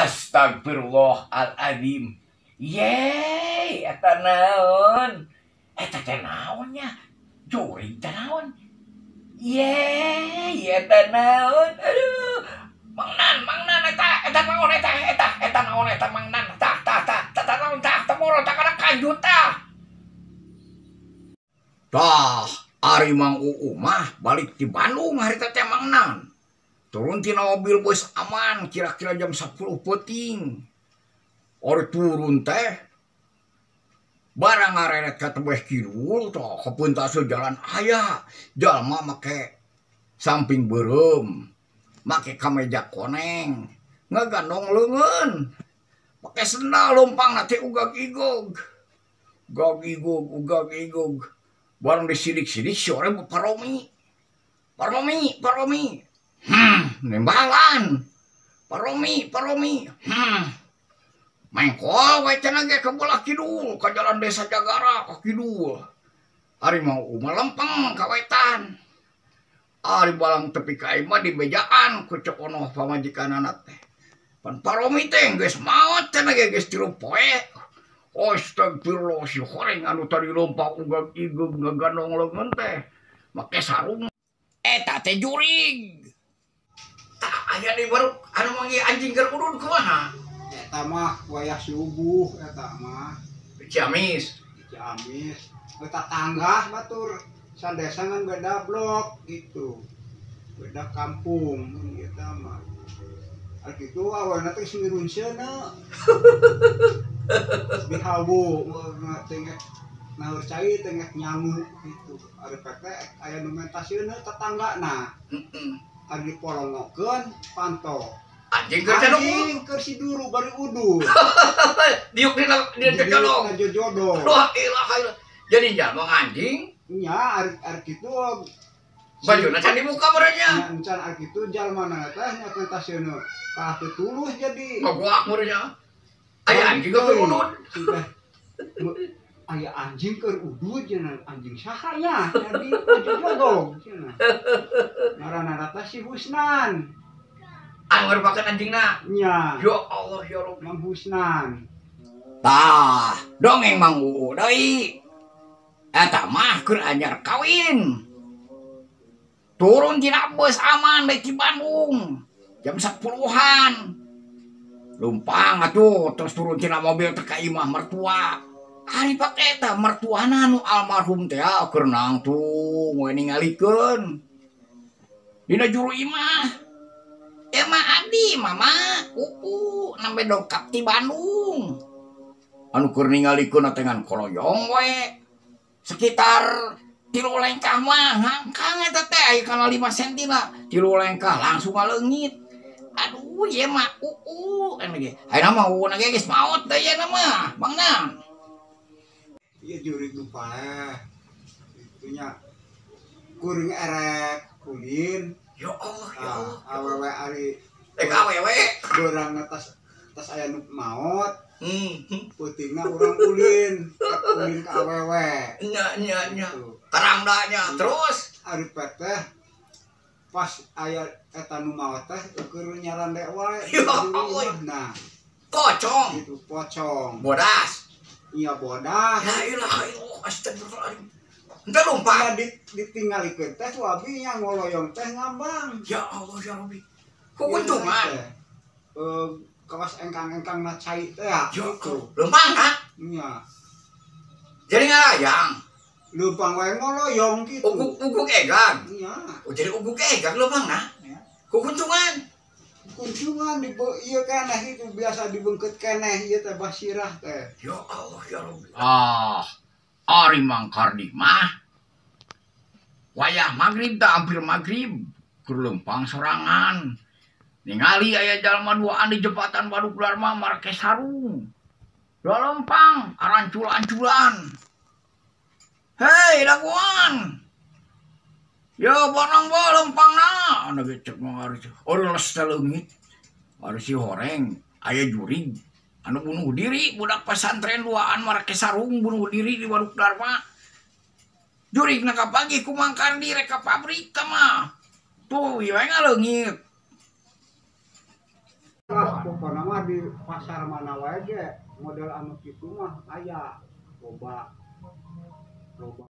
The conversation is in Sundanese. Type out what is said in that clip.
Astagfirullahaladzim. Yeay, eta naon? Eta teh naon nya? Jurig teh naon? Yeay, eta naon? Aduh. Mang Nan, Mang Nan eta, eta naon eta, eta, eta naon eta Mang Nan. Tah, tah, tah, tah, tah naon tah, tah moro tah kana kanjut tah. Tah, ari Mang Uu mah balik di Bandung harita teh Mang Nan. Turun tina mobil bus aman kira-kira jam 10 peuting. Ari turun teh barang ngareret ka tebeh kidul tah kapeuntaseuh jalan aya jalma make samping beureum, make kameja koneng, ngagandong leungeun, make sendal leumpangna teh ugag igog. Ugag igog, ugag igog. Barang disidik-sidik si orang Paromi. Paromi, Paromi. Nembalan. Paromi, Paromi. Mengkol we cenah ge ke belah kidul, ka jalan desa Jagara ka kidul. Ari mau mah lempeng ka wetan. Ari balang tepi ka imah di bejaan ku cek onoh pamajikanana teh. Pan Paromi teh geus maot cenah ge geus 3 poe. Astagfirullah, si horeng anu tadi lompat ugag igeg ngagandong leungeun teh make sarung eta teh jurig. Tah aya deui baru anu manggih anjing keur udud kumaha? Eta mah wayah subuh eta mah. Ciamis. Ciamis. Eta tangga batur sandesa ngan beda blok gitu. Beda kampung eta mah. Ari kitu awalna teh geus ngirunseuna. Dihawu teh naheur cai teh nyangu gitu. Ari teh aya nu mentasieuna tetanggana. Heeh. Ari dipolongokeun panto. Anjing keur cenung. Anjing keur si duru bari udud. Diuk dina dina jojodong. Dina jojodong. Wah, ilah ilah. Jadi jalma anjing. Nya ari ari kitu bajuna can dibuka meureun nya. Nya encan ari kitu jalmana teh nya mentasieuna. Kalah teu tulus jadi. Ngaguak meureun nya. Aya anjing keur udud. Aya anjing keur udud cenah, anjing saha nya? Jadi jojodong cenah. Ngaranna teh si Husnan. Anu ngarupakeun anjingna. Nya. Ya Allah ya Rabbi. Mang Husnan. Tah, dongeng Mang Uu deui. Eta mah keur anyar kawin. Turun tina bus aman deui ti Bandung. Jam 10-an. Lumpang atuh terus turun tina mobil teh ka imah mertua. Ari pake eta mertuana nu almarhum teh keur nangtung we ningalikeun. Dina juru imah. Emang abdi mama Uu nembe dongkap ti Bandung. Anu keur ningalikeun teh ngan koloyong we. Sekitar 3 lengkah mah ngangkang eta teh aya kana 5 senti lah. 3 lengkah langsung ngaleungit. Aduh ieu mah Uu kan ge. Ayeuna mah Uu na ge geus maot deui ayeuna mah, Bang Nan. Ieu jurig nu paeh. Itunya kuring erek ulin. Ya Allah, ya Allah. Awewe ari awewe beurang tas tas aya nu maot. Peutingna urang ulin, ulin ka awewe. Nya nya nya. Karangda nya terus ari teh pas aya eta nu maot teh keur nyarande wae. Ya Allah. Nah, pocong. Itu pocong. Bodas. Iya bodas. La ilaha illallah astagfirullahaladzim. Entah lompat. Ya, ditinggalikeun teh ku abi nya ngoloyong teh ngambang. Ya Allah ya Rabbi. Kukuntungan. Kawas engkang-engkang na cai teh ya. Gitu. Lempang ha? Nya. Jadi ngalayang. Lempang wae ngoloyong gitu. Uguk egang. Nya. Oh, jadi uguk egang lempang na. Kukuntungan. Kunjungan di ieu keneh itu biasa dibengket keneh ieu teh basirah teh. Ya Allah ya Rabbi. Ah, ari Mang Kardi mah wayah magrib tah hampir magrib keur lempang sorangan. Ningali aya jalma duaan di jembatan Waduk Darma marake sarung. Dua lempang arancul-anculan. Hei daguan. Ya barang bae lempangna. Anu ge cek Mang Ardi. Urang les teh leungit. Ari si horeng aya jurig anu bunuh diri budak pesantren duaan marake sarung bunuh diri di Waduk Darma. Jurig na kapanggih ku Mang Kardi rek ka pabrik tah mah. Tuh ieu we ngaleungit. Pokona mah di pasar mana wae ge model anu kitu mah aya, loba loba.